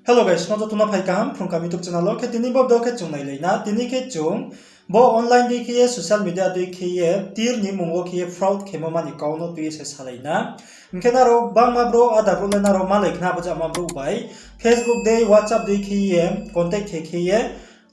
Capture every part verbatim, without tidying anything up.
Hello guys, no joto no phai kaham Phrung Kaham YouTube channel wo. Khe tini bo video khe chung nailai na. Tini khe chung bo online dei khe ye, social media dei khe ye, tir ni mmung wo khe ye fraud khemo mani kau no tui ye se salai na. Hing khe nrao bangma brouh, ada brouh le nrao malai khna bo jama brouh bai Facebook dei, WhatsApp dei khe ye contact khe khe ye,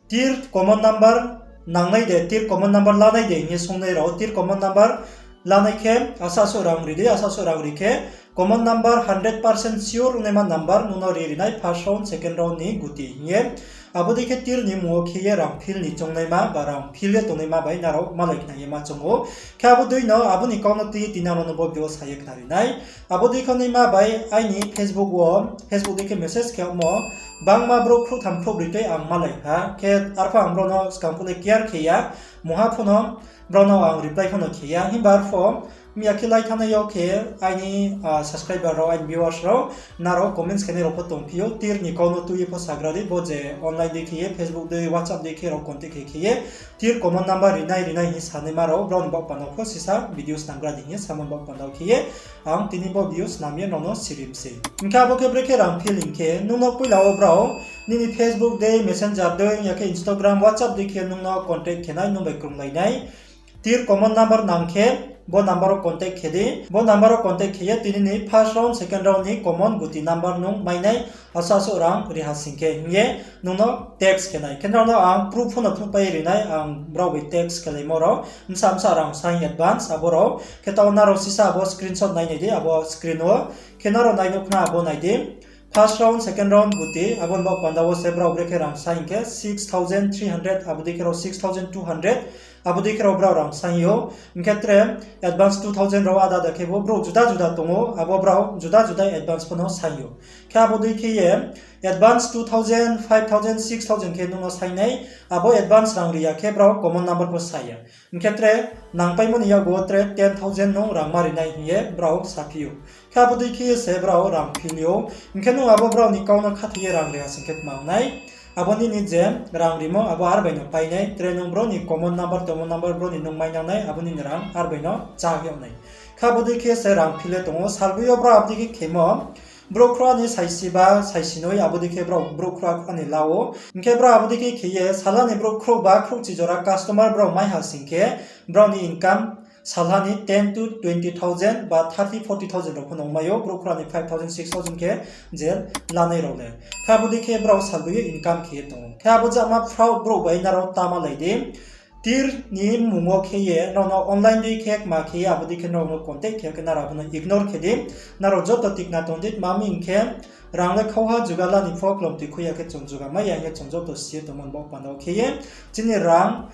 tir common number nangnai de, tir common number lanai de hing ye sungnai rao, tir common number lanai khe asa suh rang ri di, asa suh rang ri khe common number hundred percent sure ongnaima number nung no ri ri nai first round, second round ni guti hing ye. Abo dei khe tir ni mmung wo khe ye rang phil ni choungnaima ba rang phil ye tongnaima bai nrao malai khna ye ma choung ou. Khe abo dei no abo ni kau no tui ye tini ang no bo video sa ye khnari nai. Abo dei khe naima bai aini Facebook wo, Facebook dei khe message khe yagmo bangma brouh khrouhtham khrouhbroi tui ang malai ha. Khe arphuh ang brao no skang phuh le care khe ya, mungha pho no brao no ang reply pho no khe ya. Himba arphuh miya khe lai thanngnai yo khe aini subscriber rao, aini viewers rao, nrao comments khenai rao pho tongphi ou, tir ni kau no tui ye pho sagra di, bo je online dei khe ye, Facebook dei, WhatsApp dei khe rao contact khe khe ye, tir common number rinai rinai hing ye sanaima rao, brao ni baoh panda wo pho sisa video snamgra di hing ye samo ni baoh panda wo khe ye, ang tini bo video snam ye nrao no sirim se. Hing khe abo khe brekhe rang phil hing khe, nung no poila wo brao nini Facebook dei, Messenger dei, ya khe Instagram, WhatsApp dei khe nung no contact khe nai, nung bai krunglai nai. Tir common number nang khe, bo number wo contact khe di. Bo number wo contact khe ye tini ni first round, second round ni common guti number nung mai nai, asa suh rang ri ha sing khe hing ye nung no text khe nai. Khe nrao no ang proof pho no phnuhpai ri nai, ang brao bai text khelaimo rao, bsa bsa rang sa hing advance abo rao. Khe taoh nrao sisa abo screenshot nai nai di abo screen wo. Khe nrao nai nuh khna abo nai di. First round, second round guti, abo ni baoh panda wo se brao brekhe rang sa hing khe six thousand three hundred, abo dei khe rao six thousand two hundred, abo dei khe rao brao rang sa hing ou. Hing khe tre advance two thousand rao ada ada khe bo brouh juda juda tong ou, abo brao juda juda advance pho no sa hing ou. Khe abo dei khe ye advance two thousand, five thousand, six thousand khe nung no sa nai, abo advance rang ri ya khe brao common number pho sa ya. Hing khe tre nangpaimo ni yakgu wo tre ten thousand nung rang ma ri nai hing ye brao saphi ou. Khe abo dei khe ye se brao rang phil ou. Hing khe nung abo brao ni kau no khathoi ye rang ri ha sing khe tma ong nai? Abo nini je rang rimo abo ar bai no pai nai, tre nung brao ni common number, common number brao ni nung mai nang nai, abo nini rang ar bai no chá yag nai. Khe abo dei khe se rang phil ye tong ou, salboi yo brao abo dei khe khemo. Brouh khrouh ni saisiba, saisinoi, abo dei khe brao brouh khrouh ni la ou. Hing khe brao abo dei khe khe ye, salha ni brouh khrouhba, khrouhchi jora customer brao mai ha sing khe, brao ni income salha ni ten to twenty thousand ba thirty, forty thousand rao pho no ongmai ou, brouh khrouh ni five thousand, six thousand khe je lanai rao le. Khe abo dei khe brao salboi ye income khe ye tong ou. Khe abo jama fraud brouh bai nrao ta malai di. Tir ni mmung wo khe ye, nrao no online dei khe kma khe ye, abo dei khe nrao no contact khe khe nrao abo no ignore khe di. Nrao joto tikna tong di, tma hing khe, rang le khauha juga la ni pho klomtoi khui ya khe chung juga mai ya hing ye chung joto si ye tongmo ni baoh panda wo khe ye, chini rang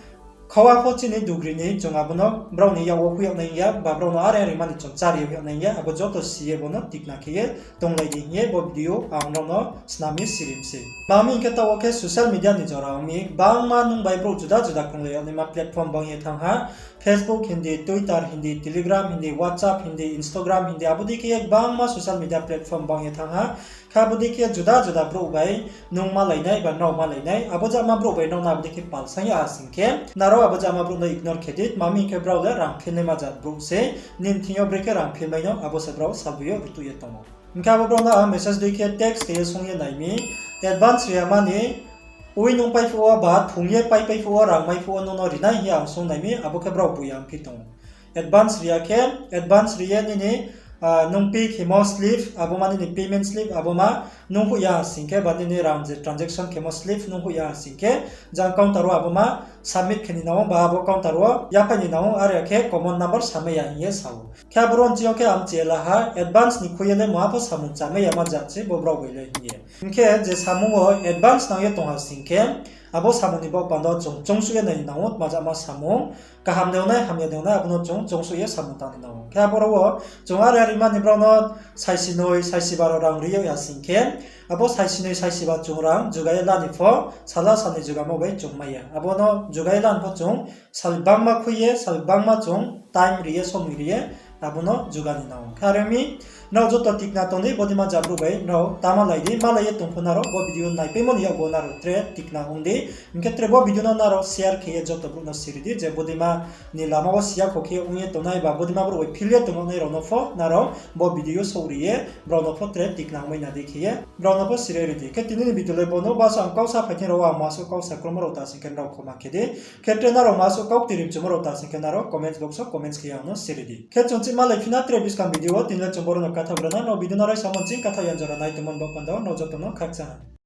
khauha pho chini dugri ni chung abo no brao ni yak wo hoih yag nai ya, ba brao no are rimani chung chári yag nai ya, abo joto si ye bo no tikna khe ye tonglai di hing ye bo video ang nrao no snam ye sirim se. Tma hing khe taoh wo khe social media ni jora ong mi, bangma nung bai brouh juda juda krunglai yag naima platform bang ye thanng ha. Facebook hing di, Twitter hing di, Telegram hing di, WhatsApp hing di, Instagram hing di, abo dei khe ye bangma social media platform bang ye thanng ha. Khe abo dei khe juda juda brouh bai nung malai nai ba nrao malai nai, abo jama brouh bai nrao no abo dei khe pal saing ya ha sing khe, nrao abo jama brouh no ignore khe di, tma hing khe brao le rang philnaima jat brouh se, nini thing yo brekhe rang philmai no, abo se brao salboi yo rutuh ye tong ou. Hing khe abo brao no ang message dei khe text khe ye sung ye nai mi, advance ri ya mani, oi nung pai phuh wo ba thung ye pai pai phuh wo, rang mai phuh wo nung no ri nai hing ye ang sung nai mi, abo khe brao boi ya ongphi tong ou. Advance ri ya khe, advance ri ye nini, nung pay khemo slip, abo ma nini payment slip, abo ma nung hoih ya sing khe, ba nini rang je transaction khemo slip nung hoih ya sing khe, jang counter wo abo ma submit khe ni nang ou, ba abo counter wo yaphai ni nang ou, are ya khe common number samai ya hing ye sa ou. Khe abo ro nching yo khe ang mchi ye la ha, advance ni khui ye le mungha pho samung chámai ya ma jat se bo brao bai le hing ye. Hing khe je samung wo advance nang ye tong ha sing khe, abo samung ni baoh panda wo chung choungsuh ye nai ni nang ou, tma jama samung, kaham de ong nai, hamya de ong nai, abo no chung choungsuh ye samung tang ni nang ou. Khe abo ro wo chung are rimani brao no saisinoi, saisiba rao rang ri yag ya sing khe, abo saisinoi, saisiba chung rang juga ye la ni pho, sala salnoi jugamo bai chung mai ya. Abo no juga ye la ni pho chung sal bangma khui ye, sal bangma chung time ri ye, somoi ri ye, abo no juga ni nang ou. Khe are mi, Nrao joto tikna tong di, bodeima jabrouh bai nrao ta malai di, malai ye tong pho nrao bo video naipaimo ni yakgu nrao tre tikna ong di. Hing khe tre bo video no nrao share khe ye joto brouh no siri di, je bodeima ni lama wo siya kho khe ong ye tongnai ba bodeima brouh bai phil ye tongnai rao no pho nrao bo video souhri ye brao no pho tre tikna ongmai na di khe ye brao no pho siri ri di. Khe tini ni video le bo no, basuh ang kau sa phai thing rao wo ang masuh kau sa kromo rao ta sing khe nrao khoma khe di. Khe tre nrao masuh kau kti rimchumo rao ta sing khe nrao comments box wo comments khe ye ang no siri di. Khe chung chih malai phi na tre buskang video wo, tini le chung boro no kathaoh gra na, nrao video no raisa mo ching kathaoh yan jora nai tongmo ni baoh panda wo nrao joto no khakchang ha.